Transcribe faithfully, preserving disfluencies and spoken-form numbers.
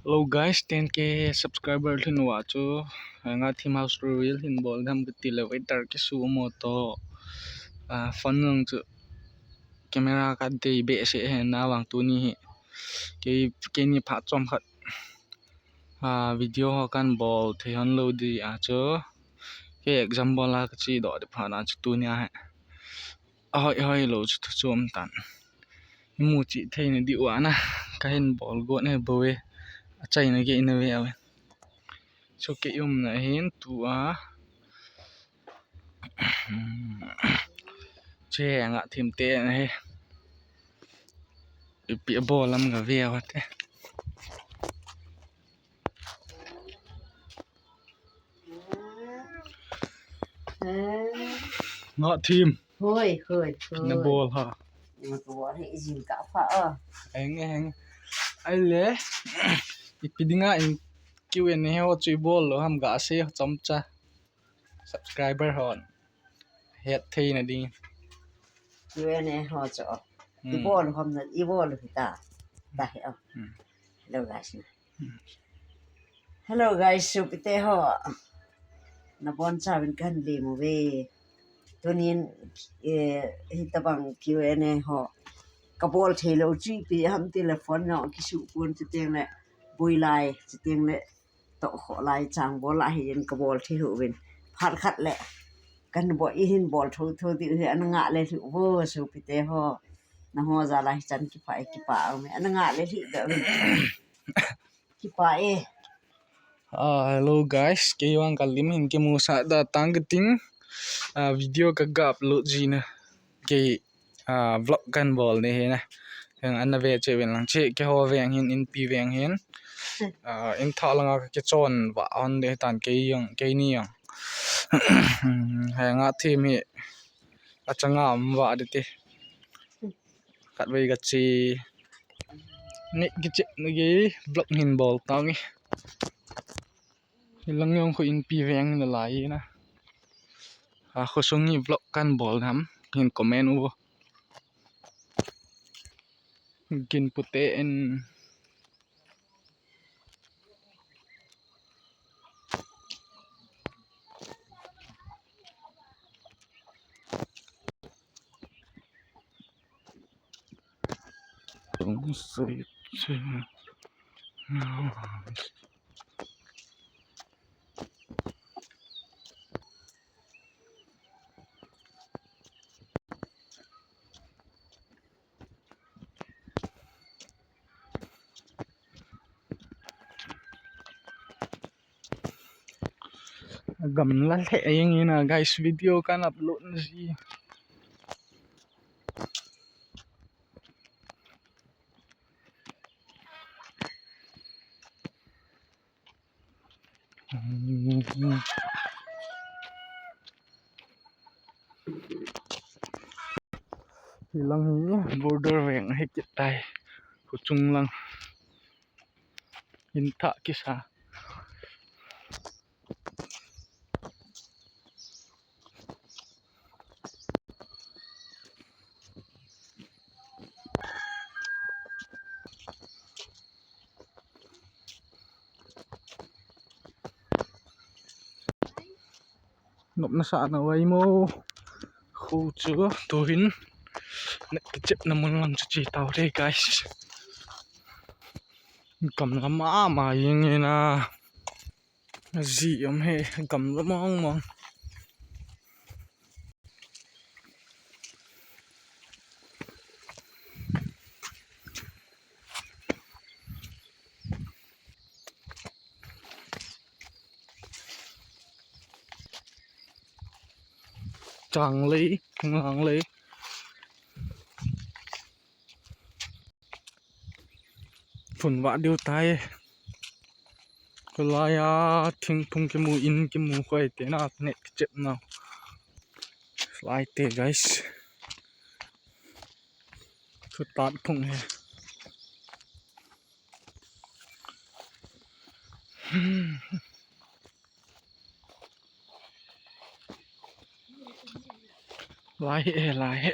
Hello guys, ten K subscriber lhin uva chu, eh, nga thim house tour reel hin bol dam kati le, waiter kisu mo to, ah, phone nung chu camera ka dei behseh he na vang tuni hi. Kei, keini phat chom khat, ah, video ho kan bol thei hon lou di a chu. Kei exam bol a ka chi doh di phat a chu tuni a he. Ahoi, hoi lou chu thu chom tan. Imu chi thei na di uva na. Ka hin bol got na bou e. Achai na ge na ve ave. So kei umna hin tu a. Che nga thim te na he. Ipi bol lam ga ve ava te. Nga thim. Hoi, hoi, hoi. Na bol ha. Na bol he, ijin ka pha a. Heng, heng. Ai le. Ipi dinga in Q and A ho chu i bol lou ham ga se chomcha. Subscriber hon het thei na ding. Q and A ho chu. Hmm. I bol ham na, i bol hi ta. Ta he o. Hmm. Hello guys. Hello guys, sopite ho. Na bonchauvin kan le mo ve. Tunin, eh, hitabang Q and A ho. Ka bol thei lou chu ipi ham ti le phone no kisu pon ti teng le. Boi lai ti teng le. To kho lai chang bol a hi in ka bol thei lou vin. Phat khat le. Kan bol i hin bol tho tho di hi ana nga le lou vo sopite ho. Na ho ja lai chan kipa e kipa o me. Ana nga le lou da vin. Kipa e. Ah, hello guys, kei vang ka lim hin kimu sa da tang kiting. Ah, video ka ga upload ji na. Kei, ah, vlog kan bol ni hi na. Heng ana ve che ven lang che keiho veng hin inpi veng hin. Ah, in tha langa ka kichon va hon de tan kei jong, keini jong. Heng a thim hi achanga um va de ti. Khatvei ka chi. Ni kiche ni ki vlog hin bol tang i. Hilang jong khu inpi veng na lai na. A khosung hi vlog kan bol ham hin comment u. Gin pute in. Gamla lheh jeng in a guys, video kan upload na ji. Hilang hi border veng hi kit tai. Khu chung lang. In tha kisa. Nopna sa na vai mo. Khu chu tuhin. Net kichep na mun lang chu chi tau re guys. Gam lam a ma jeng in a. Ji um he, gam lam mong mong. Chang lei, ngang lei. Phun va diu tai. Kulai a thingphung kimu in kimu khoi te na ne kichep na. Lai te guys. Thutat phung he. Lai he, lai he.